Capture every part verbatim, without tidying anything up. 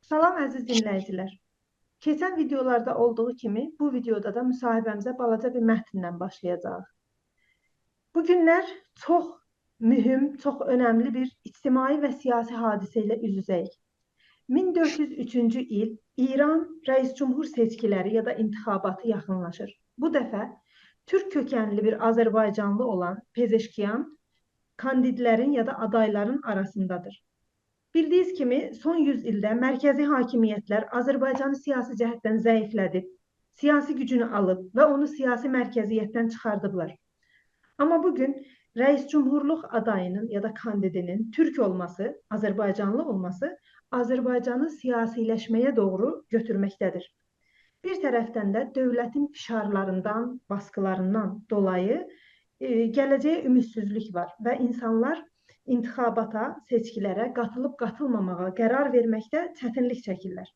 سلام عزیز دینله‌ییجیلر. کئچن ویدئولاردا اولدوغو کیمی، بو ویدئودا دا مصاحبه‌میزه بالاجا بیر متندن باشلایاجاغیق. بو گونلر چوخ مهم، چوخ اؤنملی بیر اجتماعی و سیاسی حادثه ایله اوز-اوزه‌ییک. مین دؤرد یوز اوچونجو ایل ایران رئیس جمهور سئچکیلری یا دا انتخاباتی یاخینلاشیر. بو دفعه تورک کؤکنلی بیر آذربایجانلی اولان پزشکیان کاندیدلرین یا دا آدایلارین آراسیندادیر. بیلدیگینیز کیمی، سون یوز ایلده مرکزی حاکمیتلر آذربایجانی سیاسی جهتدن ضعیفله‌دیب، سیاسی گوجونو آلیب و اونو سیاسی مرکزیتدن چیخاردیبلار. آمما بو گون رئیس جمهورلوق آدایینین یا دا کاندیدینین تورک اولماسی، آذربایجانلی اولماسی آذربایجانی سیاسیلشمه‌یه دوغرو گؤتورمکده‌دیر. بیر طرفدن ده دؤولتین فشارلاریندان، باسقیلاریندان دولایی، ائ، گله‌جه‌یه اومیدسیزلیک وار و اینسانلار انتخاباتا، سئچکیلره قاتیلیب قاتیلماماغا قرار وئرمکده چتینلیک چکیرلر.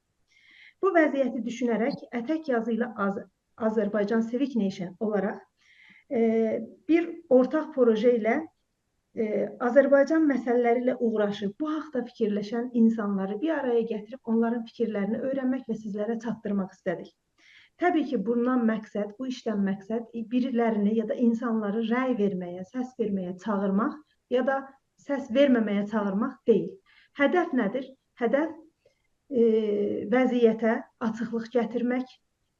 بو وضعیتی دوشونه‌رک اتک یازی ایله آذ-، Azerbaijan Civic Nation اولاراق، ائ، بیر اورتاق پروژه ایله، ائ، آذربایجان مسئله‌لری ایله اوغراشیب، بو حاقدا فیکیرلشن اینسانلاری بیر آرایا گتیریب اونلارین فیکیرلرینی اؤیرنمک و سیزلره چاتدیرماق ایسته‌دیک. طبیعی کی، بوندان مقصد، بو ایشدن مقصد، ائ، بیریلرینی یا دا اینسانلاری رأی وئرمه‌یه، سس وئرمه‌یه چاغیرماق یا دا سس وئرمه‌مه‌یه چاغیرماق دئییل. هدف نه‌دیر؟ هدف، ائ، وضعیته آچیقلیق گتیرمک،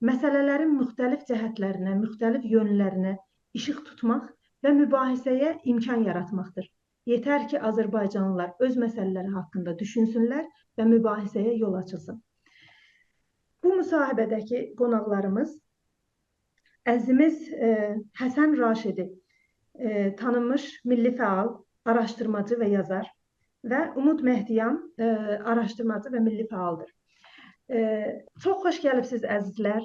مسئله‌لرین مختلف جهتلرینه، مختلف یؤنلرینه ایشیق توتماق و مباحثه‌یه امکان یاراتماقدیر. یئتر کی، آذربایجانلیلار اؤز مسئله‌لری حاقیندا دوشونسونلر و مباحثه‌یه یول آچیلسین. بو مصاحبه‌ده‌کی قوناقلاریمیز عزیزیمیز، ائ، حسن راشدی، ائ، تانینمیش میللی فعال، آراشدیرماجی و یازار و اومود مهدیان، ائ، آراشدیرماجی و میللی فعالدیر. ائ، چوخ خوش گلیبسیز، عزیزلر.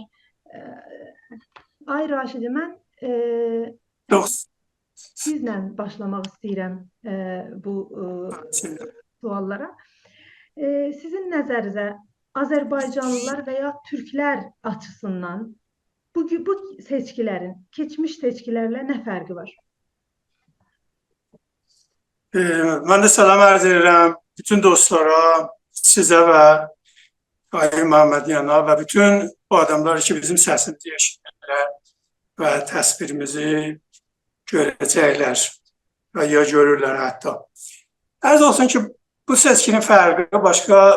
ائ، آی راشدی، من، ائ، دوست. سیزله باشلاماق ایسته‌ییرم، ائ، بو، ائ، سیزه. سؤاللارا. ائ، سیزین نظرینیزه آذربایجانلیلار و یا تورکلر آچیسیندان بو گو-، بو سئچکیلرین کئچمیش سئچکیلرله نه فرقی وار؟ ائ، من ده سلام عرض ائدیرم بوتون دوستلارا، سیزه و آقای محمدیانا و بوتون او آداملار کی، بیزیم سسیمیزی ائشیدیرلر و تصویریمیزی گؤره‌جکلر و یا گؤرورلر حتی. عرض اولسون کی، بو سئچکی‌نین فرقی باشقا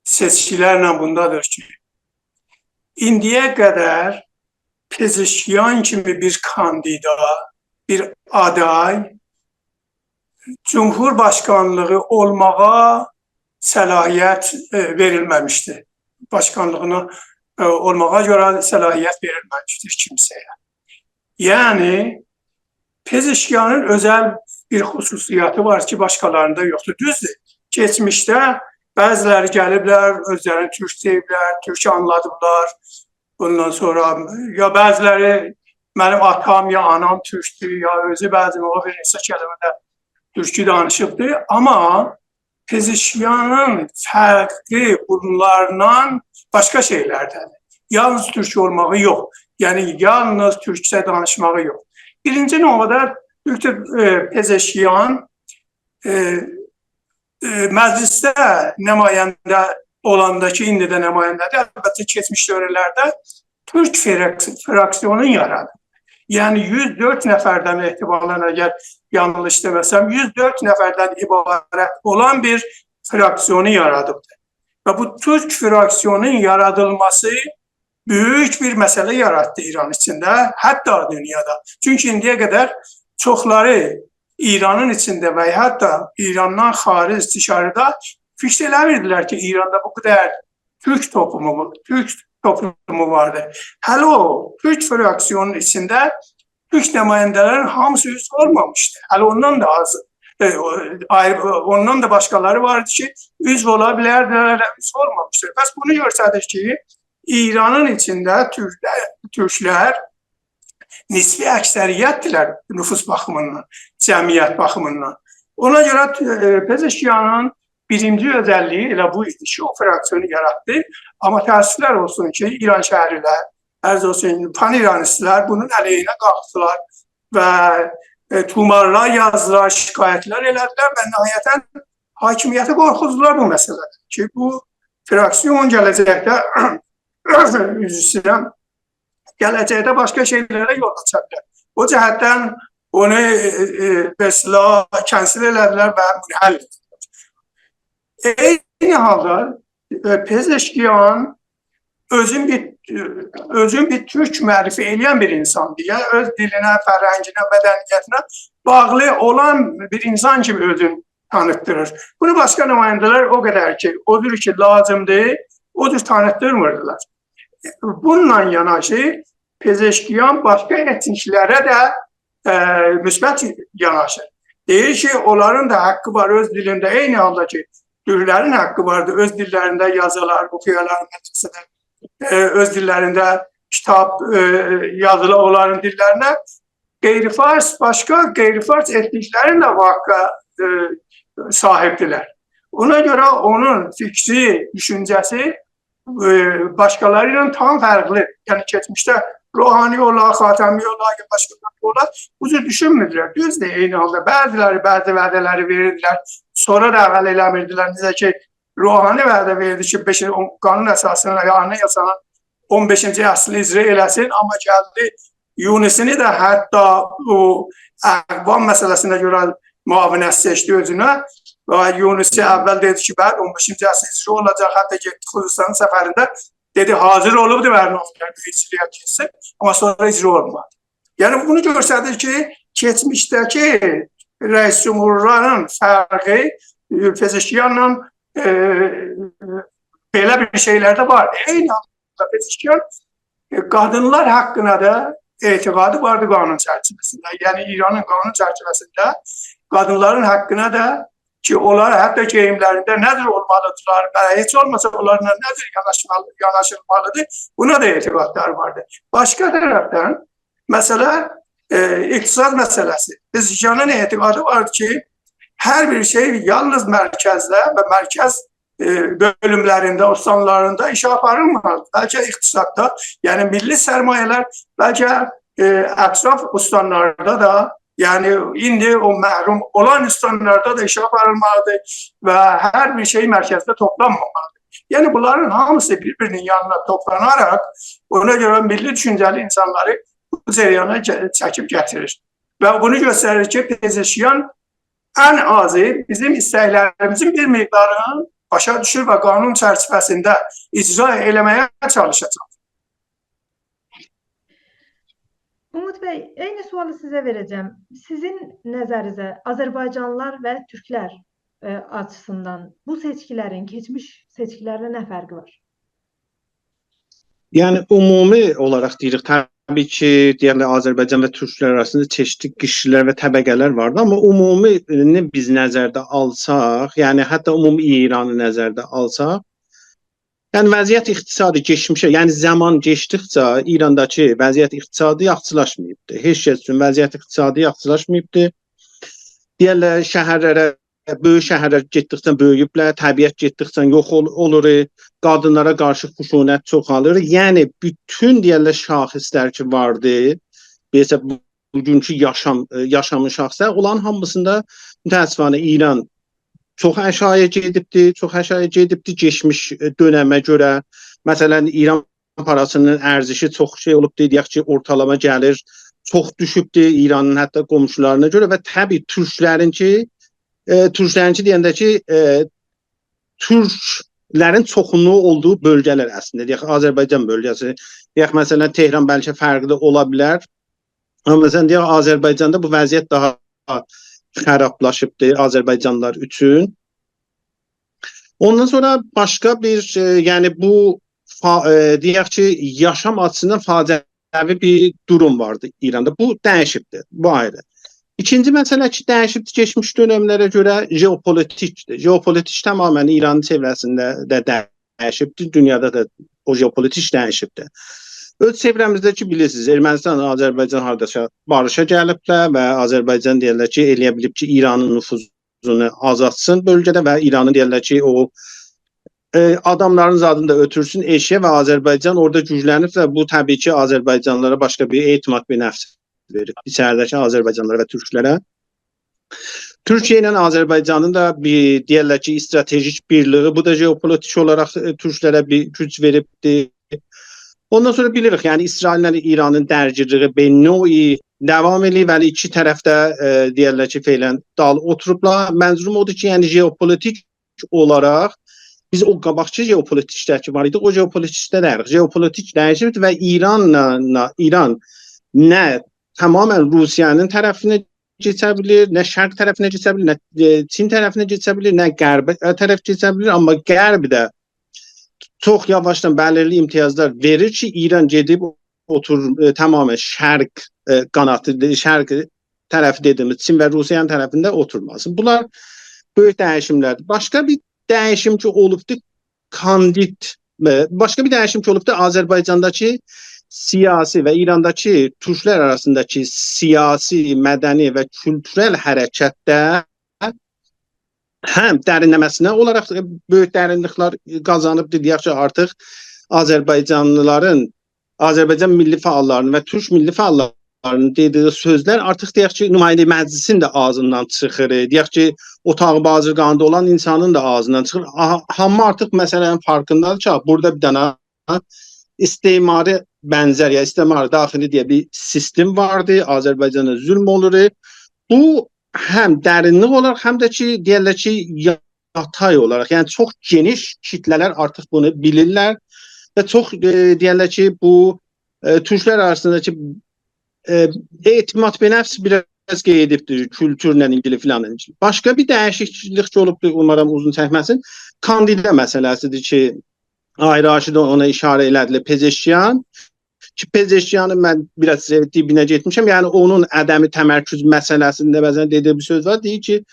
سئچکیلرله بوندادیر کی، ایندییه قدر پزشکیان کیمی بیر کاندیدا، بیر آدای جمهور باشقانلیغی اولماغا صلاحیت، ائ، وئریلمه‌میشدی. باشقانلیغینا، ائ، اولماغا گؤره صلاحیت وئریلمه‌میشدیر کیمسه‌یه. یعنی، پزشکیانین اؤزل بیر خصوصیتی وار کی، باشقالاریندا یوخدور. دوزدور، کئچمیشده بعضیلری گلیبلر، اؤزلرینی تورک دئییبلر، تورک آنلادیبلار. اوندان سونرا یا بعضیلری «منیم آتام یا آنام تورکدور»، یا اؤزو بعضی موقع بیر نئچه کلمه ده تورکی دانیشیبدیر. آمما پزشکیانین فرقی بونلاردان باشقا شئیلرده‌دیر. یالنیز تورک اولماغی یوخ. یعنی، یالنیز تورکجه دانیشماغی یوخ. بیرینجی نوبه‌ده دکتر، ائ، پزشکیان، ائ، ائ، مجلسده نماینده اولاندا کی، ایندی ده نماینده‌دیر، البته، کئچمیش دؤورلرده تورک فرک-، فراکسیونون یارادیب. یعنی، یوز دؤرد نفردن احتمالاً، اگر یانلیش دئمه‌سم، یوز دؤرد نفردن عبارت اولان بیر فراکسیونو یارادیبدیر. و بو تورک فراکسیونون یارادیلماسی بؤیوک بیر مسئله یاراتدی ایران ایچینده، حتی دونیادا. چونکی ایندییه قدر چوخلاری ایرانین ایچینده و حتی ایراندان خارج، دیشاریدا فیکیر ائله‌میردیلر کی، ایراندا بو قدر تورک توپلومو، تورک توپلومو واردی. هله او تورک فراکسیونون ایچینده تورک نماینده‌لرین هامیسی عضو اولمامیشدی. هله اوندان دا آز، ائ، او، آیری، اوندان دا باشقالاری واردی کی، عضو اولا بیلردیلر، عضو اولمامیشدی. پس بونو گؤستریر کی، ایرانین ایچینده تورکلر، تورکلر نسبی اکثریتدیرلر نفوس باخیمیندان، جمعیت باخیمیندان. اونا گؤره، ائ، پزشکیانین بیرینجی اؤزللیگی ائله بو ایدی کی، او فراکسیونو یاراتدی. آمما تأسفلر اولسون کی، ایرانشهری‌لر، عرض اولسون، پان‌ایرانیستلر بونون علیهینه قالخدیلار و، ائ، طومارلار یازدیلار، شکایتلر ائله‌دیلر و نهایتاً حاکمیتی قورخوتدولار بو مسئله‌دن کی، بو فراکسیون گله‌جکده، عذر ایسته‌ییرم، گله‌جکده باشقا شئیلره یول آچا بیلر. او جهتدن اونو، ائ، ائ، به اصطلاح، کنسل ائله‌دیلر و منحل ائله‌دیلر. عینی حالدا، ائ، پزشکیان اؤزون بیر، اؤزون بیر تورک معرفی ائله‌ین بیر اینساندیر. یعنی اؤز دیلینه، فرهنگینه، مدنیتینه باغلی اولان بیر اینسان کیمی اؤزونو تانیتدیریر. بونو باشقا نماینده‌لر او قدر کی، او جور کی لازیمدیر، او جور تانیتدیرمیردیلار. بونونلا یاناشی پزشکیان باشقا ائتنیکلره ده، ائ، مثبت یاناشیر. دئییر کی، اونلارین دا حاققی وار اؤز دیلینده، عینی حالدا کی، تورکلرین حاققی واردیر اؤز دیللرینده یازالار، اوخویالار، مدرسه‌ده، ائ، اؤز دیللرینده کیتاب، ائ، یازیلا اونلارین دیللرینده. غیر فارس، باشقا غیر فارس ائتنیکلرین ده بو حاققا، ائ، صاحیبدیرلر. اونا گؤره اونون فیکری، دوشونجه‌سی، ائ، باشقالاری ایله تام فرقلی. یعنی کئچمیشده روحانی اولا، خاتمی اولا، یا باشقالاری اولا، بو جور دوشونموردولر. دوزدور، عینی حالدا بعضیلری بعضی وعده‌لری وئریردیلر، سونرا دا عمل ائله‌میردیلر. نئجه کی، روحانی وعده وئردی کی، بئشین، اون، قانون اساسی‌نین، یعنی آنایاسانین اون بئشینجی اصلینی اجرا ائله‌سین، آمما گلدی یونسینی ده حتی او اقوام مسئله‌سینده گؤره معاونت سئچدی اؤزونه. و یونسی اول دئدی کی، بلی، اون بئشینجی اصل اجرا اولاجاق. حتی گئتدی خوزستان سفرینده، دئدی، حاضر اولوبدو برنامه‌لر، اجرا ائله‌یه‌جکسین، آمما سونرا اجرا اولمادی. یعنی بونو گؤستریر کی، کئچمیشده‌کی رئیس جمهورلارین فرقی، ائ، پزشکیانلا، ائ، بئله بیر شئیلر ده وار. عینی آندا پزشکیان، ائ، قادینلار حاققینا دا اعتقادی واردی قانون چرچیوه‌سینده. یعنی ایرانین قانون چرچیوه‌سینده قادینلارین حاققینا دا کی، اونلار حتی گئییملرینده نه جور اولمالیدیرلار و هئچ اولماسا اونلارلا نه جور یاناشمالی، یاناشیلمالیدیر، بونا دا اعتقادلاری واردی. باشقا طرفدن، مسئله، ائ، اقتصاد مسئله‌سی. پزشکیانین اعتقادی واردی کی، هر بیر شئی یالنیز مرکزده و مرکز، ائ، بؤلوملرینده، استانلاریندا ایشه آپاریلمالیدیر. بلکه اقتصاددا، یعنی میللی سرمایه‌لر بلکه، ائ، اطراف استانلاردا دا، یعنی ایندی او محروم اولان استانلاردا دا ایشه آپاریلمالیدیر و هر بیر شئی مرکزده توپلانمامالیدیر. یعنی بونلارین هامیسی بیر-بیرینین یانینا توپلاناراق، اونا گؤره میللی دوشونجه‌لی اینسانلاری بو جریانا گه-، چکیب گتیریر. و بونو گؤستریر کی، پزشکیان ان آزی بیزیم ایستکلریمیزین بیر مقدارینی باشا دوشور و قانون چرچیوه‌سینده اجرا ائله‌مه‌یه چالیشاجاق. اومود بی، عینی سؤالی سیزه وئره‌جم. سیزین نظرینیزه آذربایجانلیلار و تورکلر، ائ، آچیسیندان بو سئچکیلرین کئچمیش سئچکیلرله نه فرقی وار؟ یعنی عمومی اولاراق دئییریک، طبیعی کی، دئینده آذربایجان و تورکلر آراسیندا چئشیتلی قشرلر و طبقه‌لر واردی، آمما عمومینی بیز نظرده آلساق، یعنی حتی عمومی ایرانی نظرده آلساق، یعنی وضعیت اقتصادی کئچمیشه، یعنی زامان کئچدیکجه ایرانداکی وضعیت اقتصادی یاخشیلاشماییبدی. هئچ کس اوچون وضعیت اقتصادی یاخشیلاشماییبدی. دئیرلر، شهرلره، بؤیوک شهرلر گئتدیکجه بؤیویوبلر، طبیعت گئتدیکجه یوخ اول-، اولور، قادینلارا قارشی خشونت چوخالیر. یعنی بوتون، دئیرلر، شاخصلر کی واردی، بیله‌سه بو-، بوگونکو یاشام، ائ، یاشامین شاخصلری، اونلارین هامیسیندا متأسفانه ایران چوخ آشاغییا گئدیبدی، چوخ آشاغییا گئدیبدی کئچمیش، ائ، دؤنمه گؤره. مثلا، ایران پاراسینین ارزشی چوخ شئی اولوبدو، دئیک کی، اورتالاما گلیر، چوخ دوشوبدو ایرانین حتی قونشولارینا گؤره و طبیعی تورکلرینکی، ائ، تورکلرینکی دئینده کی، ائ، تورکلرین چوخونلوغو اولدوغو بؤلگه‌لر اصلینده، دئیک، آذربایجان بؤلگه‌سی، دئیک، مثلا، تهران بلکه فرقلی اولا بیلر. آمما مثلا، دئیک، آذربایجاندا بو وضعیت داها خرابلاشیبدی آذربایجانلیلار اوچون. اوندان سونرا باشقا بیر، ائ، یعنی بو فا-، ائ، دئیک کی، یاشام آچیسیندان فاجعه‌وی بیر دوروم واردی ایراندا. بو دییشیبدیر، بو آیری. ایکینجی مسئله کی، دییشیبدیر کئچمیش دؤنملره گؤره، ژئوپولیتیکدیر. ژئوپولیتیک تمامیله ایرانین چئوره‌سینده ده دییشیبدیر، دونیادا دا او ژئوپولیتیک دییشیبدیر. اؤز چئوره‌میزده کی، بیلیرسینیز، ارمنیستان، آذربایجان هارداسا باریشا گلیبلر و آذربایجان دئیرلر کی، ائلیه بیلیب کی، ایرانین نفوذونو آزالتسین بؤلگه‌ده و ایرانین دئیرلر کی، او، ائ، آداملارین زادینی دا اؤتورسون ائشییه و آذربایجان اورادا گوجلنیب و بو طبیعی کی، آذربایجانلیلارا باشقا بیر اعتماد به نفس وئریر ایچریده‌کی آذربایجانلیلارا و تورکلره. تورکیه ایله آذربایجانین دا بیر، دئیرلر کی، استراتژیک بیرلیگی، بو دا ژئوپولیتیک اولاراق، ائ، تورکلره بیر گوج وئریبدیر. اوندان سونرا بیلیریک، یعنی اسرائیل‌له ایرانین درگیرلیگی به نوعی داوام ائله‌ییر، ولی ایکی طرف ده، ائ، دئیرلر کی، فعلاً دال اوتوروبلار. منظوروم اودور کی، یعنی ژئوپولیتیک اولاراق بیز او قاباقکی ژئوپولیتیکده کی وار ایدی، او ژئوپولیتیکده دئییلیک. ژئوپولیتیک دییشیبدیر و ایرانلا، ایران نه تماماً روسیه‌نین طرفینه کئچه بیلیر، نه شرق طرفینه کئچه بیلیر، نه، ائ، چین طرفینه کئچه بیلیر، نه غربه، ائ، طرف کئچه بیلیر. آمما غرب ده چوخ یاواشدان بلیرلی امتیازلار وئریر کی، ایران گئدیب اوتور، ائ، تماماً شرق، ائ، قاناتی، شرق طرفی دئدیییمیز چین و روسیه‌نین طرفینده اوتورماسین. بونلار بؤیوک دییشیملردیر. باشقا بیر دییشیم کی اولوبدور، کاندید، ائ، باشقا بیر دییشیم کی اولوبدور، آذربایجانداکی سیاسی و ایرانداکی تورکلر آراسینداکی سیاسی، مدنی و کولتورل حرکتده هم درینله‌مه‌سینه اولاراق، ائ، بؤیوک درینلیکلر قازانیبدیر. دئیک کی، آرتیق آذربایجانلیلارین، آذربایجان میللی فعاللارینین و تورک میللی فعاللارینین دئدیگی سؤزلر آرتیق، دئیک کی، نماینده مجلسین ده آغزیندان چیخیر. دئیک کی، اتاق بازرگانی‌دا اولان اینسانین دا آغزیندان چیخیر. آها، هامی آرتیق مسئله‌نین فارکیندادیر کی، بورادا بیر دنه استعماری بنزر، یا استعمار داخلی دئیه بیر سیستم واردی، آذربایجانا ظلم اولور. بو هم درینلیک اولاراق، هم ده کی، دئیرلر کی، یاتای اولاراق، یعنی چوخ گئنیش کیتله‌لر آرتیق بونو بیلیرلر و چوخ، ائ، دئیرلر کی، بو، ائ، تورکلر آراسیندا کی، ائ، اعتماد به نفس بیر آز قئییدیبدیر، کولتورله ایلگیلی، فلانلا ایلگیلی. باشقا بیر دییشیکلیک کی اولوبدور، اومارام اوزون چکمه‌سین، کاندیدا مسئله‌سیدیر کی، آقای راشد اونا اشاره ائله‌دیلر، پزشکیان. کی پزشکیانین من بیر آز، ائ، دیبینه گئتمیشم، یعنی اونون عدم تمرکز مسئله‌سینده مثلاً دئدیگی بیر سؤز وار، دئییر کی،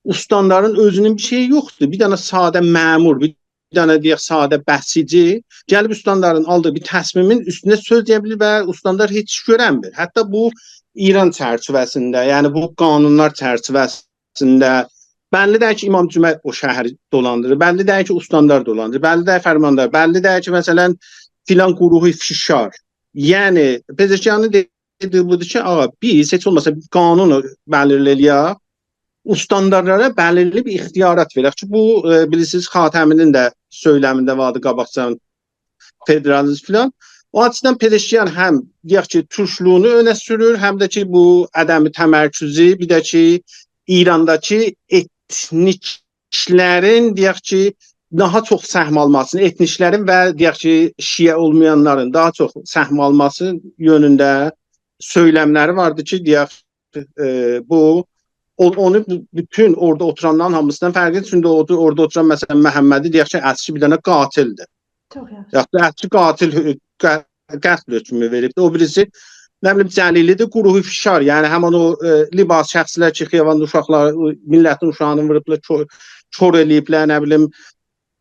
استاندارین اؤزونون بیر شئیی یوخدور. بیر دنه ساده مأمور، بیر دنه، دئیک، ساده بسیجی گلیب استاندارین آلدیغی بیر تصمیمین اوستونده سؤز دئیه بیلیر و استاندار هئچ ایش گؤرنمیر. حتی بو ایران چرچیوه‌سینده، یعنی بو قانونلار چرچیوه‌سینده بللی دئییل کی، امام جمعه او شهری دولاندیریر، بللی دئییل کی، استاندار دولاندیریر، بللی دئییل فرماندار، بللی دئییل کی، مثلاً، فلان گروه فشار. یعنی پزشکیانین دئدیگی بودور کی، آقا، بیز هئچ اولماسا بیر قانون بلیرله‌یک، استاندارلارا بلیرلی بیر اختیارات وئرک کی، بو، ائ، بیلیرسینیز، خاتمی‌نین ده سؤیلمینده واردی قاباقجان، فدرالیزم فلان. او آچیدان پزشکیان هم، دئیک کی، تورکلوگونو اؤنه سورور، هم ده کی، بو عدم تمرکزو، بیر ده کی، ایرانداکی ائتنیکلرین، دئیک کی، داها چوخ سهم آلماسینی، ائتنیکلرین و، دئیک کی، شیعه اولمایانلارین داها چوخ سهم آلماسی یؤنونده سؤیلملری واردی کی، دئیک، ائ، بو، او، اونو بو-، بوتون اورادا اوتورانلارین هامیسیندان فرقلی. چونکی اورادا، اورادا اوتوران، مثلاً، محمدی، دئیک کی، اصلی بیر دنه قاتلدیر. چوخ یاخشی. یاخود اصلی قاتل هؤ-، ق-، قتل حکمو وئریبدیر. او بیریسی، نه بیلیم، جلیلی‌دیر، گروه فشار. یعنی، همین او، ائ، لباس شخصی‌لر کی، خیاباندا اوشاقلار، او میللتین اوشاغینی ووروبلار، کور، کور ائله‌ییبلر، نه بیلیم،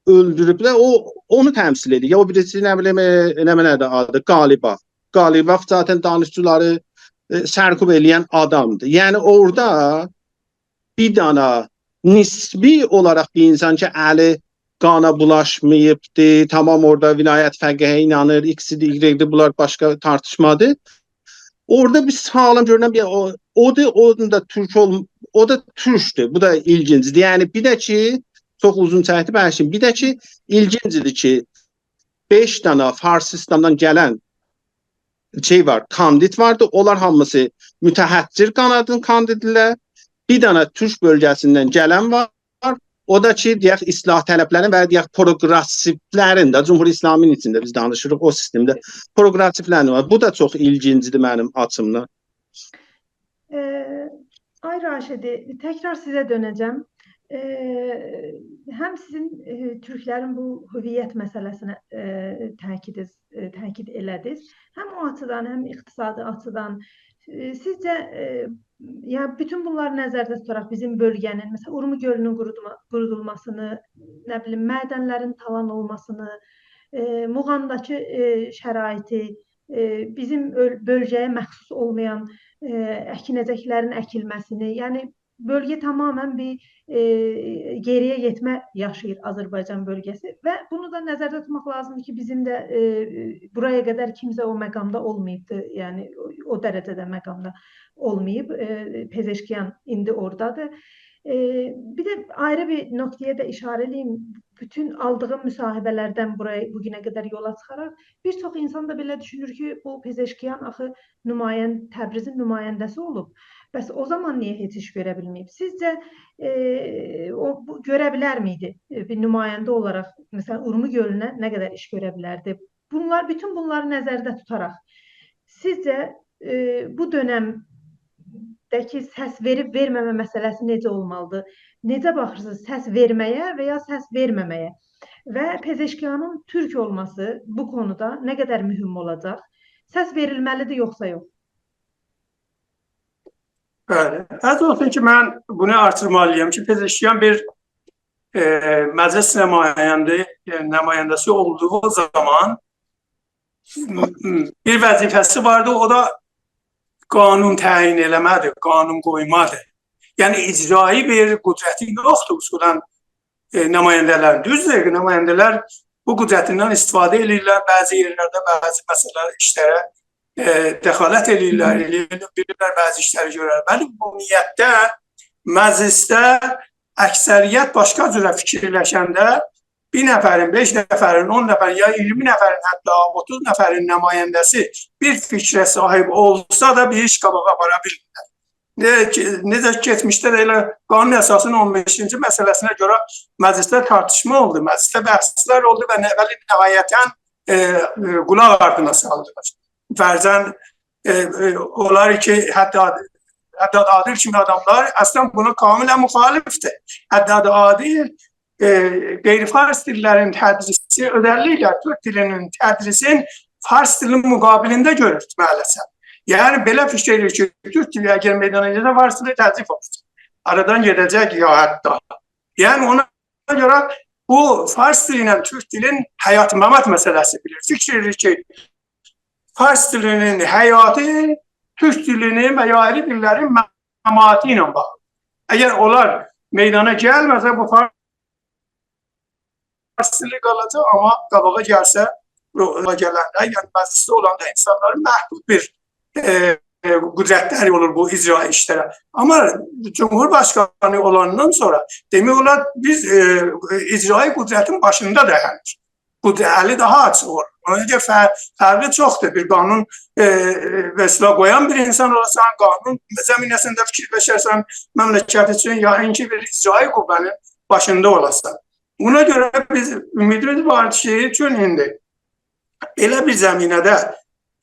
اؤلدوروبلر. او، اونو تمثیل ائدیر. یا او بیریسی، نه بیلیم، ائ، نمنه‌دیر آدی؟ قالیباف. قالیباف ذاتاً دانشجولاری، ائ، سرکوب ائله‌ین آدامدیر. یعنی، اورادا بیر دانا نسبی اولاراق بیر اینسان کی، الی قانا بولاشماییبدی، تمام اورادا ولایت فقیهه اینانیر، ایکس‌دیر، ایگرگ‌دیر، بونلار باشقا تارتیشمادیر. اورادا بیر ساغلام گؤرونن بیر او، اودور، اونون دا تورک اول-، او دا تورکدور، بو دا ایلگینجدیر. یعنی، بیر ده کی، چوخ اوزون چکدی، ببخشید، بیر ده کی، ایلگینجدیر کی، بئش دانا فارسیستاندان گلن شئی وار، کاندید واردی. اونلار هامیسی متحجر قانادین کاندیدی‌لر. بیر دانا تورک بؤلگه‌سیندن گلن وار. او دا کی، دئیک، اصلاح‌طلب‌لرین و، دئیک، پروگرسیولرین ده، جمهوری اسلامی‌نین ایچینده بیز دانیشیریق، او سیستمده پروگرسیولرین وار. بو دا چوخ ایلگینجدیر منیم آچیمدان. ائ، آقای راشدی، تکرار سیزه دؤنه‌جم. ائ، هم سیزین، ائ، تورکلرین بو هویت مسئله‌سینه، ائ، تأکید، ائ، تأکید ائله‌دینیز. هم او آچیدان، هم اقتصادی آچیدان، ائ، سیزجه، ائ، یعنی، بوتون بونلاری نظرده توتاراق بیزیم بؤلگه‌نین، مثلاً، اورمو گؤلونون قورودما-، قورودولماسینی، نه بیلیم، معدن‌لرین تالان اولماسینی، ائ، موغانداکی، ائ، شرایطی، ائ، بیزیم اؤل-، بؤلگه‌یه مخصوص اولمایان، ائ، اکینه‌جک‌لرین اکیلمه‌سینی، یعنی، بؤلگه تماماً بیر، ائ، گئری‌یه گئتمه یاشاییر آذربایجان بؤلگه‌سی و بونو دا نظرده توتماق لازیمدیر کی، بیزیم ده، ائ، بورایا قدر کیمسه او مقامدا اولماییبدی، یعنی او، او درجه‌ده مقامدا اولماییب. ائ، پزشکیان ایندی اورادادیر. ائ، بیر ده آیری بیر نقطه‌یه ده ایشاره ائله‌ییم. بوتون آلدیغیم مصاحبه‌لردن بورایا، بو گونه قدر یولا چیخاراق، بیر چوخ اینسان دا بئله دوشونور کی، بو پزشکیان آخی نماین-، تبریزین نماینده‌سی اولوب. بس او زامان نییه هئچ ایش گؤره بیلمه‌ییب؟ سیزجه، ائ، او، بو، گؤره بیلر میدی، ائ، بیر نماینده اولاراق، مثلا، اورمو گؤلونه نه قدر ایش گؤره بیلردی؟ بونلار، بوتون بونلاری نظرده توتاراق، سیزجه، ائ، بو دؤنمده‌کی سس وئریب وئرمه‌مه مسئله‌سی نئجه اولمالیدیر؟ نئجه باخیرسینیز سس وئرمه‌یه و یا سس وئرمه‌مه‌یه؟ و پزشکیانین تورک اولماسی بو قونودا نه قدر مهم اولاجاق؟ سس وئریلمه‌لیدیر یوخسا یوخ؟ بلی. عرض اولسون کی، من بونو آرتیرمالی‌یام کی، پزشکیان بیر، ائ، مجلس نماینده، ائ، نماینده‌سی اولدوغو زامان بیر وظیفه‌سی واردی، او دا قانون تعیین ائله‌مه‌دیر، قانون قویمادیر. یعنی اجرایی بیر قدرتی یوخدور اصولا، ائ، نماینده‌لرین. دوزدور، نماینده‌لر بو قدرتیندن استفاده ائله‌ییرلر، بعضی یئرلرده بعضی مسئله‌لر، ایشلره، ائ، دخالت ائله‌ییرلر، ائله‌ییرلر، بیلیرلر بعضی ایشلری گؤرر. ولی عمومیتده مجلسده اکثریت باشقا جوره فیکیرلشنده بیر نفرین، بئش نفرین، اون نفرین، یا اییرمی نفرین، حتی اوتوز نفرین نماینده‌سی بیر فیکره صاحیب اولسا دا بیر ایش قاباغا آپارا بیلمیرلر. نه-، نئجه کئچمیشده ده ائله قانون اساسی‌نین اون بئشینجی مسئله‌سینه گؤره مجلسده تارتیشما اولدو، مجلسده بحثلر اولدو و نه-، ولی نهایتا، ائ، ائ، قولاق آردینا سالدیلار. فرضاً، ائ، ائ، اولار کی، حداد، حداد عادل کیمی آداملار اصلاً بونا کاملاً مخالفدیر. حداد عادل، ائ، غیر فارس دیللرین تدریسی، اؤزللیکله تورک دیلینین تدریسین فارس دیلینین مقابلینده گؤرور مع‌الاسف. یعنی، بئله فیکیر ائدیر کی، تورک دیلی اگر میدانا گلسه، فارس دیلی تضعیف اولور. آرادان گئده‌جک یا حتی. یعنی، اونا گؤره بو فارس دیلی ایله تورک دیلین حیات ممات مسئله‌سی بیلیر. فیکیر ائدیر کی، فارس دیلینین حیاتی تورک دیلینین و یا آیری دیللرین مماتی ایله باغلی. اگر اونلار میدانا گلمه‌سه، بو فارس دیلی قالاجاق، آمما قاباغا گلسه، یولا گلنده، یعنی مجلسده اولاندا اینسانلارین محدود بیر، ائ، ائ، قدرتلری اولور بو اجرایی ایشلره. آمما جمهور باشقانی اولاندان سونرا دئمک اولار بیز، ائ، اجرایی قدرتین باشیندا دایانیر. قدر-، الی داها آچیق اولور. اونا گؤره فر-، فرقی چوخدور. بیر قانون، ائ، ائ، مثلا قویان بیر اینسان اولاسان، قانون زمینه‌سینده فیکیرلشه‌سن مملکت اوچون، یا اینکی بیر اجرایی قوه‌نین باشیندا اولاسان. بونا گؤره بیز امیدیمیز وار کی، چون ایندی ائله بیر زمینه‌ده،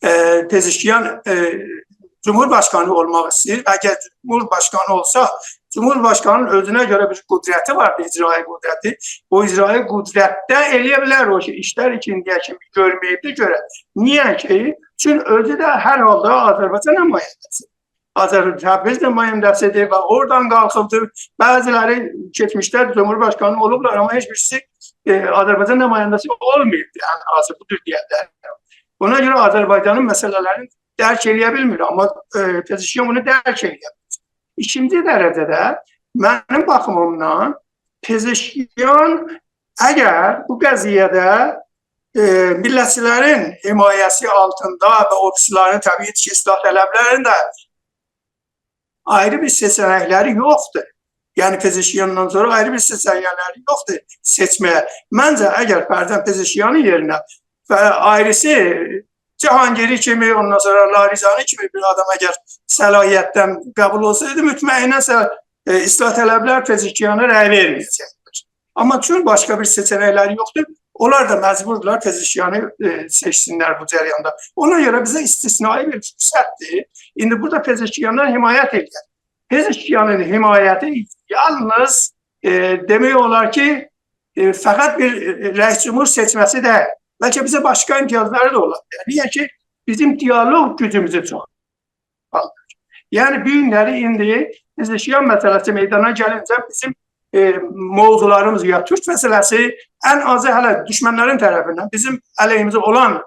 ائ، پزشکیان، ائ، جمهور باشقانی اولماق ایسته‌ییر. اگر جمهور باشقانی اولسا، جمهور باشقانین اؤزونه گؤره بیر قدرتی وار، بیر اجرایی قدرتی. او اجرایی قدرتده ائلیه بیلر او کی، ایشلر کی ایندیه کیمی گؤرمه‌ییبدیر، گؤره. نییه کی؟ چون اؤزو ده هر حالدا آذربایجان نماینده‌سی. آذر-، تبریز نماینده‌سی‌دیر و اورادان قالخیبدیر. بعضی‌لری کئچمیشده جمهور باشقانی اولوبلار، آمما هئچ بیریسی، ائ، آذربایجان نماینده‌سی اولماییبدیر. یعنی، حاضر بودور دئیه‌لر. اونا گؤره آذربایجانین مسئله‌لرینی درک ائلیه بیلمیر، آمما، ائ، پزشکیان بونو درک ائلیه بیلیر. ایکینجی درجه‌ده منیم باخیمیمدان پزشکیان اگر بو قضیه‌ده، ائ، میللتچی‌لرین حمایه‌سی آلتیندا و او بیریسی‌لرین، طبیعی کی، اصلاح‌طلب‌لرین ده آیری بیر سئچه‌نک‌لری یوخدور. یعنی، پزشکیاندان سونرا آیری بیر سئچه‌نک‌لری یوخدور سئچمه‌یه. منجه، اگر فرضاً پزشکیانین یئرینه و آیریسی جهانگیری کیمی، اوندان سونرا لاریجانی کیمی بیر آدام اگر صلاحیتدن قبول اولسایدی، مطمئناً سه-، ائ، اصلاح‌طلب‌لر پزشکیانا رأی وئرمه‌یه‌جکدیر. آمما چون باشقا بیر سئچه‌نک‌لری یوخدور، اونلار دا مجبوردولار پزشکیانی، ائ، سئچسینلر بو جریاندا. اونا گؤره بیزه استثنایی بیر فرصتدیر. ایندی بورادا پزشکیاندان حمایت ائله‌یک. پزشکیانین حمایتی یالنیز، ائ، دئمک اولار کی، ائ، فقط بیر، ائ، رئیس جمهور سئچمه‌سی دئییل. بلکه بیزه باشقا امتیازلاری دا اولا بیلر. نییه کی، بیزیم دیالوق گوجوموزو چوخ آلدیق. یعنی، بو گونلری ایندی پزشکیان مسئله‌سی میدانا گلینجه بیزیم، ائ، موضوعلاریمیز یا تورک مسئله‌سی ان آزی هله دوشمن‌لرین طرفیندن، بیزیم علیهیمیزه اولان،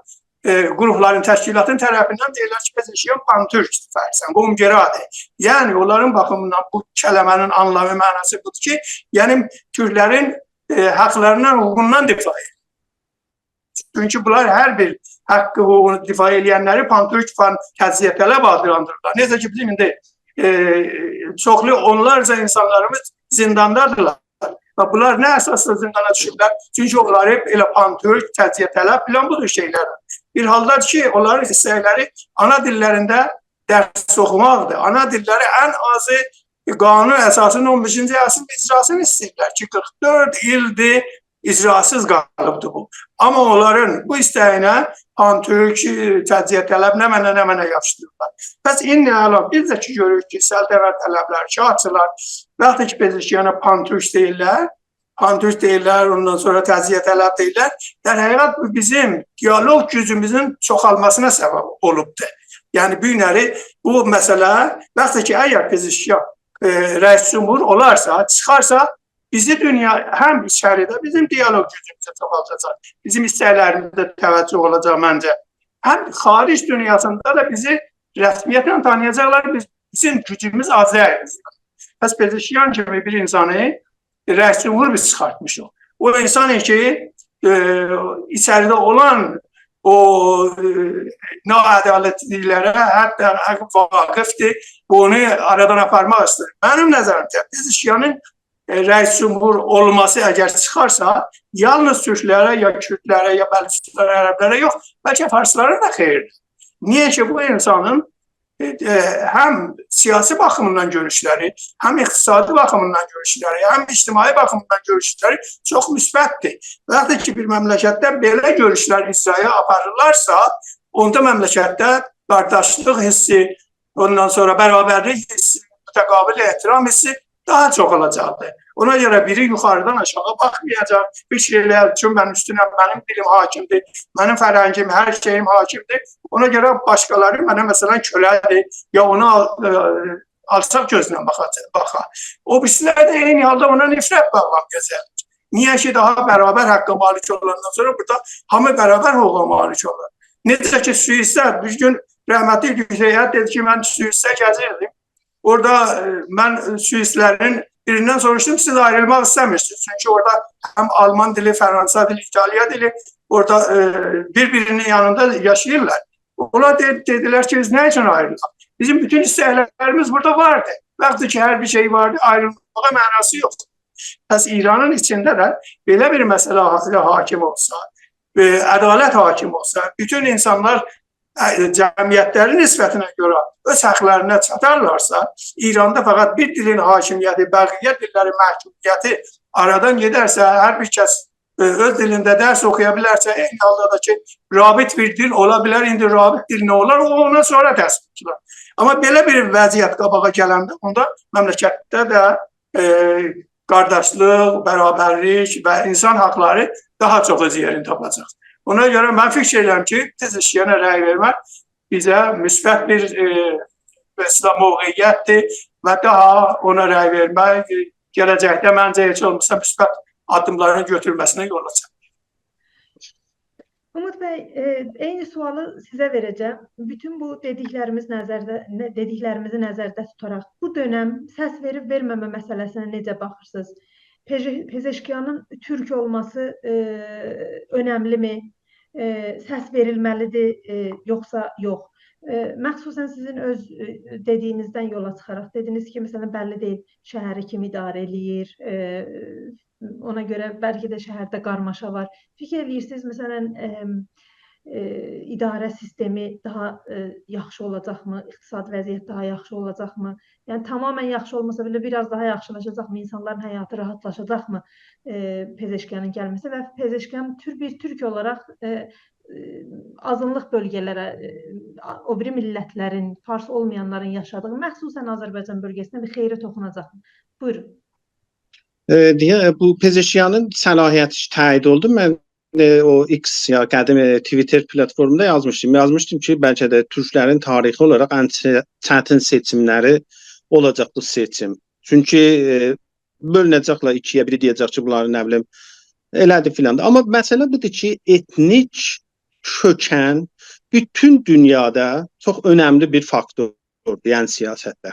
ائ، قروپلارین، تشکیلاتین طرفیندن دئییرلر کی، پزشکیان پان‌تورک، فرضاً، قوم‌گرادیر. یعنی، اونلارین باخیمیندان بو کلمه‌نین آنلامی، معناسی بودور کی، یعنی، تورکلرین، ائ، حاقلاریندان، حقوقوندان دفاع ائدیر. چونکی بونلار هر بیر حاقی، حقوقونو دفاع ائله‌ینلری پان‌تورک، پان-، تجزیه‌طلب آدلاندیریرلار. نئجه کی، بیزیم ایندی ائ، چوخلو اونلارجا اینسانلاریمیز زینداندادیرلار. و بونلار نه اساسدا زیندانا دوشوبلر؟ چونکی اونلاری ائله پان‌تورک، تجزیه‌طلب، فلان بو جور شئیلر. بیر حالدا کی، اونلارین ایستکلری آنا دیللرینده درس اوخوماقدیر. آنا دیللری ان آزی قانون اساسی‌نین اون بئشینجی اصلین اجراسینی ایسته‌ییرلر کی، قیرخ دؤرد ایلدیر اجراسیز قالیبدی بو. آمما اونلارین بو ایسته‌یینه پان‌تورک، تجزیه‌طلب، نمنه، نمنه یاپیشدیریرلار. پس ایندی الان بیز ده کی گؤروروک کی، سلطنت‌طلبلر، شاهچیلار، وقتی کی، پزشکیانا پان‌تورک دئییرلر، پان‌تورک دئییرلر، اوندان سونرا تجزیه‌طلب دئییرلر. در حقیقت بو بیزیم دیالوگ گوجوموزون چوخالماسینا سبب اولوبدور. یعنی، بو گونلری بو مسئله، وقتی کی، اگر پزشکیان، ائ، رئیس جمهور اولارسا، چیخارسا، بیزی دونیا هم ایچریده بیزیم دیالوگ گوجوموزو چوخالداجاق، بیزیم ایستکلریمیزه توجه اولاجاق منجه. هم خارج دونیاسیندا دا بیزی رسمیتله تانییاجاقلار، بیز، بیزیم گوجوموز آز دئییل. پس پزشکیان کیمی بیر اینسانی رئیس جمهور بیز چیخارتمیشیق. او اینسان کی، ائ، ایچریده اولان او، ائ، ناعدالتلیکلره حتی واقفدیر، بونو آرادان آپارماق ایسته‌ییر. منیم نظریمده پزشکیانین، ائ، رئیس جمهور اولماسی اگر چیخارسا، یالنیز تورکلره، یا کوردلره، یا بلوچلارا، عربلره یوخ، بلکه فارسلارا دا خئییردیر. نییه کی، بو اینسانین ائ، ائ، هم سیاسی باخیمیندان گؤروشلری، هم اقتصادی باخیمیندان گؤروشلری، هم اجتماعی باخیمیندان گؤروشلری چوخ مثبتدیر. وقتی کی، بیر مملکتده بئله گؤروشلر اجرایا آپاریرلارسا، اوندا مملکتده قارداشلیق حیسی، اوندان سونرا برابرلیک حیسی، متقابل احترام حیسی داها چوخ اولاجاقدیر. اونا گؤره بیری یوخاریدان آشاغی باخمایاجاق. فیکیر ائله‌یه‌جک کی، من اوستونم، منیم دیلیم حاکمدیر، منیم فرهنگیم، هر شئییم حاکمدیر. اونا گؤره باشقالاری منه، مثلا، کؤله‌دیر، یا اونا، ائ، آلچاق گؤزله باخاجاق، باخار. او بیریسی‌لر ده عینی حالدا اونا نفرت باغلامایاجاق. نییه کی، داها برابر حقه مالیک اولاندان سونرا بورادا هامی برابر حقوقا مالیک اولور. نئجه کی، سوئیسده، بیر گون رحمتلی یوکسک هیئت دئدی کی، من سوئیسده گزیردیم. اورادا، ائ، من سوئیسلرین بیریندن سوروشدوم، «سیز آیریلماق ایسته‌میرسینیز.» چونکی اورادا هم آلمان دیلی، فرانسا دیلی، ایتالیا دیلی، اورادا، ائ، بیر-بیرینین یانیندا یاشاییرلار. اونلار دئ-، دئدیلر کی، «بیز نه اوچون آیریلاق؟ بیزیم بوتون ایستکلریمیز بورادا واردی. وقتی کی، هر بیر شئی واردی، آیریلماغا معناسی یوخدور.» پس ایرانین ایچینده ده بئله بیر مسئله حا-، حاکم اولسا، ائ، عدالت حاکم اولسا، بوتون اینسانلار، ائ، جمعیتلرین نسبتینه گؤره اؤز حقلرینه چاتارلارسا، ایراندا فقط بیر دیلین حاکمیتی، بقیه دیللرین محکومیتی آرادان گئدرسه، هر بیر کس، ائ، اؤز دیلینده درس اوخویا بیلرسه، عینی حالدا دا کی، رابط بیر دیل اولا بیلر. ایندی رابط دیل نه اولار، او اوندان سونرا تصویب اولار. آمما بئله بیر وضعیت قاباغا گلنده، اوندا مملکتده ده، ائ، قارداشلیق، برابرلیک و اینسان حقلری داها چوخ اؤز یئرینی تاپاجاق. اونا گؤره من فیکیر ائدیرم کی، پزشکیانا رأی وئرمک بیزه مثبت بیر، ائ، مثلا، موقعیتدیر و داها اونا رأی وئرمک، ائ، گله‌جکده منجه هئچ اولماسا مثبت آددیملارین گؤتورمه‌سینه یول آچار. اومید بی، ائ، عینی سؤالی سیزه وئره‌جم. بوتون بو دئدیکلریمیز نظرده، نه، دئدیکلریمیزی نظرده توتاراق، بو دؤنم سس وئریب وئرمه‌مه مسئله‌سینه نئجه باخیرسینیز؟ پژ-، پزشکیانین تورک اولماسی، ائ، اؤنملی‌می؟ ائ، سس وئریلمه‌لی‌دیر، ائ، یوخسا یوخ؟ ائ، مخصوصا سیزین اؤز، ائ، دئدیگینیزدن یولا چیخاراق، دئدینیز کی، مثلا، بللی دئییل شهری کیم اداره ائله‌ییر، ائ، اونا گؤره بلکه ده شهرده قارماشا وار. فیکیر ائله‌ییرسینیز، مثلا، ائم، ائ، اداره سیستمی داها، ائ، یاخشی اولاجاقمی؟ اقتصاد وضعیت داها یاخشی اولاجاقمی؟ یعنی، تماما یاخشی اولماسا بئله، بیر آز داها یاخشیلاشاجاقمی؟ اینسانلارین حیاتی راحاتلاشاجاقمی، ائ، پزشکیانین گلمه‌سی و پزشکیان تور-، بیر تورک اولاراق، ائ، ائ، آزینلیق بؤلگه‌لره، ائ، او بیری میللتلرین، فارس اولمایانلارین یاشادیغی، مخصوصا آذربایجان بؤلگه‌سینه بیر خیری توخوناجاقمی؟ بویورون. ائ، دئیه، بو پزشکیانین صلاحیتی تأیید اولدو. من، ائ، او ایکس یا قدیم، ائ، توییتر پلاتفورموندا یازمیشدیم. یازمیشدیم کی، بلکه ده تورکلرین تاریخی اولاراق ان چه-، چتین سئچیملری اولاجاق بو سئچیم. چونکی، ائ، بؤلونه‌جکلر ایکی‌یه، بیری دئیه‌جک کی، بونلاری، نه بیلیم، ائله‌دی فلان دا. آمما مسئله بودور کی، ائتنیک کؤکن بوتون دونیادا چوخ اؤنملی بیر فاکتوردور، یعنی سیاستده.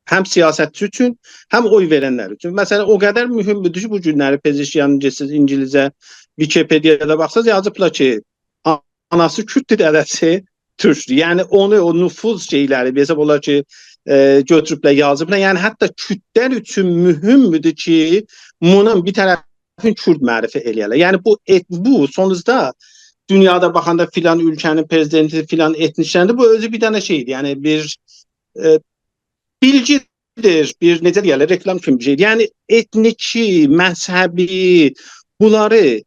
هم سیاستچی اوچون، هم اوی وئرنلر اوچون. مثلا، او قدر مهم بودور کی، بو گونلری پزشکیانین گئتسز اینگیلیسجه ویکی‌پئدیادا باخساز، یازیبلار کی، آناسی کورددور، دده‌سی تورکدور. یعنی، اونو، او نفوذ شئیلری، حساب اولار کی، ائ، گؤتوروبلر، یازیبلار. یعنی حتی کوردلر اوچون مهمدور کی، بونون بیر طرفین کورد معرفی ائله‌یه‌لر. یعنی بو ائت-، بو سونوجدا دونیادا باخاندا فلان اؤلکه‌نین پرزیدنتی، فلان ائتنیکدندیر. بو اؤزو بیر دنه شئیدیر، یعنی بیر، ائ، بیلگیدیر، بیر، نئجه دئیرلر، رکلام کیمی بیر شئیدیر. یعنی ائتنیکی، مذهبی، بونلاری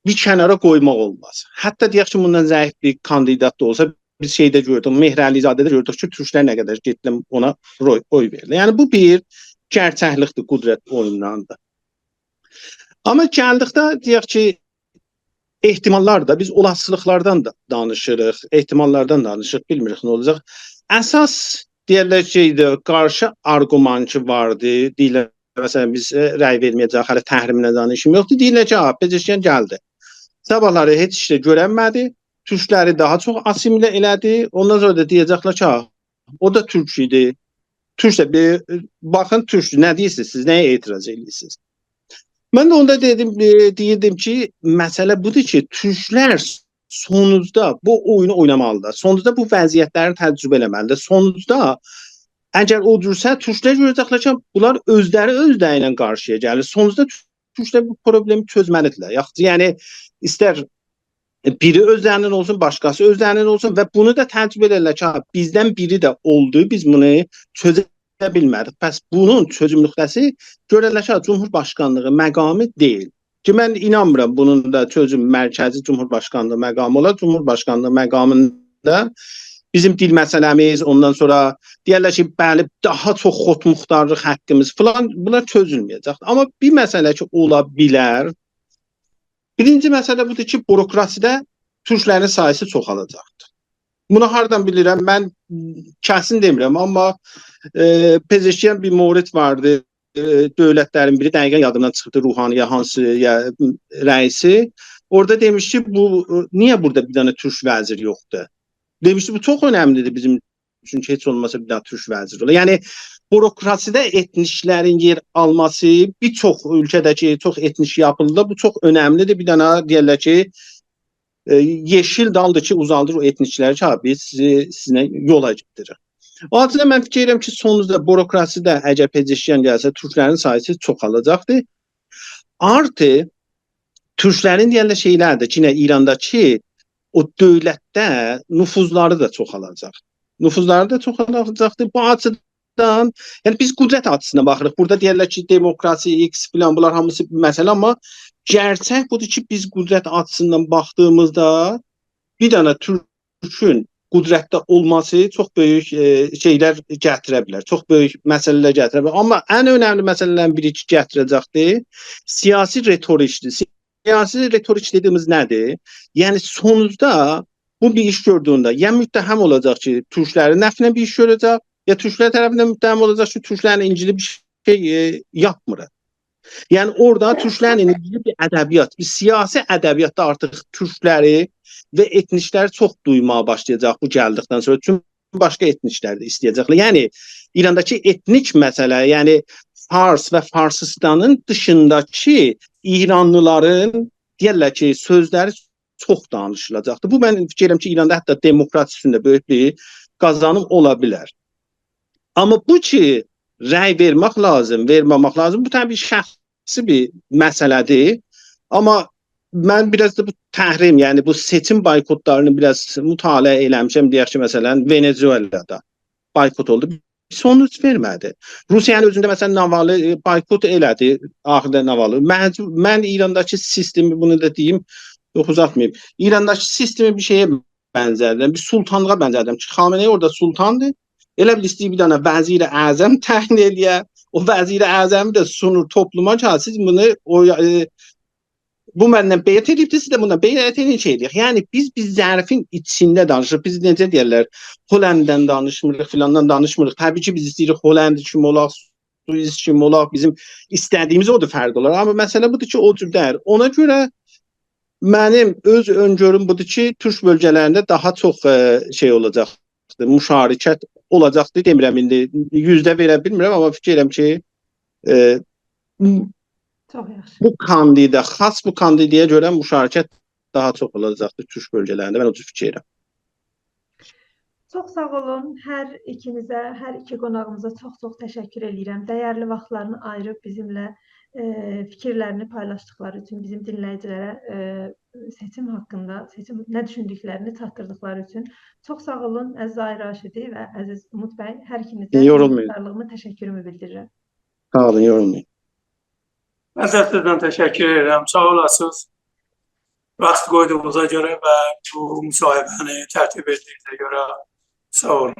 بیر کنارا قویماق اولماز. حتی دئیک کی، بوندان ضعیف بیر کاندیدات دا اولسا، بیز شئیده گؤردوک، مهرعلیزاده‌ده گؤردوک کی، تورکلر نه قدر گئتدیلر اونا روی، اوی وئردیلر. یعنی بو بیر گئرچکلیکدیر قدرت اویونلاریندا. آمما گلدیکده دئیک کی، احتماللار دا، بیز اولاسیلیقلاردان دا دانیشیریق، احتماللاردان دانیشیریق، بیلمیریک نه اولاجاق. اساس، دئیرلر کی، ده قارشی آرگومان کی واردی، دئییرلر، مثلا، بیز، ائ، رأی وئرمه‌یه‌جه‌ییک، هله تحریمینه دانیشیم یوخدور. دئییرلر کی، ها، پزشکیان گلدی. صاباحلاری هئچ ایش ده گؤرنمه‌دی، تورکلری داها چوخ آسیمیله ائله‌دی. اوندان سونرا دا دئیه‌جکلر کی، ها، او دا تورک ایدی. تورک ده بیر، باخین، تورکدور، نه دئییرسینیز سیز، نه‌یه اعتراض ائدیرسینیز؟ من ده اوندا دئدیم، ائ، دئییردیم کی، مسئله بودور کی، تورکلر سونوجدا بو اویونو اوینامالیدیر. سونوجدا بو وضعیتلری تجربه ائله‌مه‌لیدیر. سونوجدا اگر اودورسا، تورکلر گؤره‌جکلر کی، بونلار اؤزلری اؤزلری ایله قارشییا گلیر. سونوجدا تورکلر بو پروبلمی چؤزمه‌لیدیرلر. یاخود، یعنی، ایستر بیری اؤزلرینین اولسون، باشقاسی اؤزلرینین اولسون و بونو دا تجربه ائدیرلر کی، ها، بیزدن بیری ده اولدو، بیز بونو چؤزه بیلمه‌دیک. پس بونون چؤزوم نقطه‌سی گؤره‌لر کی، ها، جمهورباشقانلیغی مقامی دئییل. کی، من اینانمیرام بونون دا چؤزوم مرکزی جمهورباشقانلیغی مقامی اولار. جمهورباشقانلیغی مقامیندا بیزیم دیل مسئله‌میز، اوندان سونرا دئیرلر کی، بلی، داها چوخ خودمختارلیق حاققیمیز فلان، بونلار چؤزولمه‌یه‌جک. آمما بیر مسئله کی، اولا بیلر، بیرینجی مسئله بودور کی، بوروکراسیده تورکلرین ساییسی چوخالاجاقدیر. بونو هاردان بیلیرم؟ من کسین دئمیرم، آمما، ائ، پزشکیان بیر مورد واردی، ائ، دؤولتلرین بیری، دقیقا یادیمدان چیخیبدی، روحانی یا هانسی، یا، م، رئیسی. اورادا دئمیش کی، بو، ائ، نییه بورادا بیر دنه تورک وزیر یوخدور؟ دئمیشدی، بو چوخ اؤنملیدیر بیزیم اوچون کی، هئچ اولماسا بیر دنه تورک وزیر اولا. یعنی، بوروکراسیده ائتنیکلرین یئر آلماسی، بیر چوخ اؤلکه‌ده کی، چوخ ائتنیک یاپیلیدا، بو چوخ اؤنملیدیر. بیر دنه دئیرلر کی، ائ، یئشیل دالدیر کی، اوزالدیر او ائتنیکلری کی، ها، بیز سیزی، سیزینله یولا گئدیریک. او آچیدان من فیکیر ائدیرم کی، سونوجدا بوروکراسیده اگر پزشکیان گلسه، تورکلرین ساییسی چوخالاجاقدیر. آرتی تورکلرین دئیرلر شئیلردیر کی، یئنه ایرانداکی او دؤولتده نفوذلری ده چوخالاجاق. نفوذلری ده چوخالاجاقدیر. بو آچیدان، یعنی بیز قدرت آچیسیندان باخیریق. بورادا دئیرلر کی، دموکراسی، ایکس فلان، بونلار هامیسی بیر مسئله، آمما گئرچک بودور کی، بیز قدرت آچیسیندان باخدیغیمیزدا بیر دنه تورکون قدرتده اولماسی چوخ بؤیوک، ائ، شئیلر گتیره بیلر، چوخ بؤیوک مسئله‌لر گتیره بیلر. آمما ان اؤنملی مسئله‌لرین بیری کی، گتیره‌جکدیر، سیاسی رتوریکدیر. سیاسی رتوریک دئدیگیمیز نه‌دیر؟ یعنی، سونوجدا بو بیر ایش گؤردویونده یا متهم اولاجاق کی، تورکلرین نفعینه بیر ایش گؤره‌جک، یا تورکلر طرفیندن متهم اولاجاق کی، تورکلرله ایلگیلی بیر شئی، ائ، یاپمیر. یعنی، اورادا تورکلرله ایلگیلی بیر ادبیات، بیر سیاسی ادبیاتدا آرتیق تورکلری و ائتنیکلری چوخ دویماغا باشلایاجاق بو گلدیکدن سونرا. چونکی باشقا ائتنیکلر ده ایسته‌یه‌جکلر. یعنی، ایرانداکی ائتنیک مسئله، یعنی فارس و فارسیستانین دیشینداکی ایرانلیلارین، دئیرلر کی، سؤزلری چوخ دانیشیلاجاقدیر. بو، من فیکیر ائدیرم کی، ایراندا حتی دموکراسی اوچون ده بؤیوک بیر قازانیم اولا بیلر. آمما بو کی، رأی وئرمک لازیم، وئرمه‌مک لازیم، بو طبیعی شخصی بیر مسئله‌دیر. آمما من بیر آز دا بو تحریم، یعنی بو سئچیم بایکوتلارینی بیر آز مطالعه ائله‌میشم. دئیک کی، مثلا، ونزوئلادا بایکوت اولدو، سونوج وئرمه‌دی. روسیانین اؤزونده، مثلا، ناوالی، ائ، بایکوت ائله‌دی، آخیردا ناوالی. مجبور، من ایرانداکی سیستمی، بونو دا دئییم، یوخ، اوزاتماییم. ایرانداکی سیستمی بیر شئیه بنزه‌دیرم، بیر سلطانلیغا بنزه‌دیرم کی، خامنه‌ای اورادا سلطاندیر. ائله بیل ایسته‌ییر بیر دنه وزیر اعظم تعیین ائله‌یه، او وزیر اعظمی ده سونور توپلوما کی، ها، سیز بونو، او، ائ، بو مندن بیعت ائدیبدیر، سیز ده بوندان بیعت ائدین، شئی ائله‌یک. یعنی، بیز، بیز ظرفین ایچینده دانیشیریق. بیز، نئجه دئیرلر، هلنددن دانیشمیریق، فلاندان دانیشمیریق. طبیعی کی، بیز ایسته‌ییریک هلند کیمی اولاق، سوئیس کیمی اولاق، بیزیم ایسته‌دیگیمیز اودور، فرق اولار. آمما مسئله بودور کی، او جور دئییل. اونا گؤره منیم اؤز اؤنگؤروم بودور کی، تورک بؤلگه‌لرینده داها چوخ، ائ، شئی اولاجاقدیر، مشارکت اولاجاقدیر. دئمیرم ایندی یوزده وئره بیلمیرم، آمما فیکیر ائدیرم کی، ائ، چوخ یاخشی. بو کاندیدا، خاص بو کاندیدایا گؤره مشارکت داها چوخ اولاجاقدیر تورک بؤلگه‌لرینده. من او جور فیکیر ائدیرم. چوخ ساغ اولون. هر ایکینیزه، هر ایکی قوناغیمیزا چوخ-چوخ تشکر ائله‌ییرم. دیرلی واختلارینی آییریب بیزیمله، ائ، فیکیرلرینی پایلاشدیقلاری اوچون، بیزیم دینله‌ییجیلره، ائ، سئچیم حاقیندا، سئچیم نه دوشوندوکلرینی چاتدیردیقلاری اوچون. چوخ ساغ اولون، عزیز آقای راشدی و عزیز اومود بی. هر ایکینیزه یورولمایین. میننتدارلیغیمی، تشکرومو بیلدیریرم. ساغ اولون، یورولمایین. من ده سیزدن تشکر ائدیرم. ساغ اولاسینیز. واخت قویدوغونوزا گؤره و بو مصاحبه‌نی ترتیب ائتدیگینیزه گؤره ساغ اولون.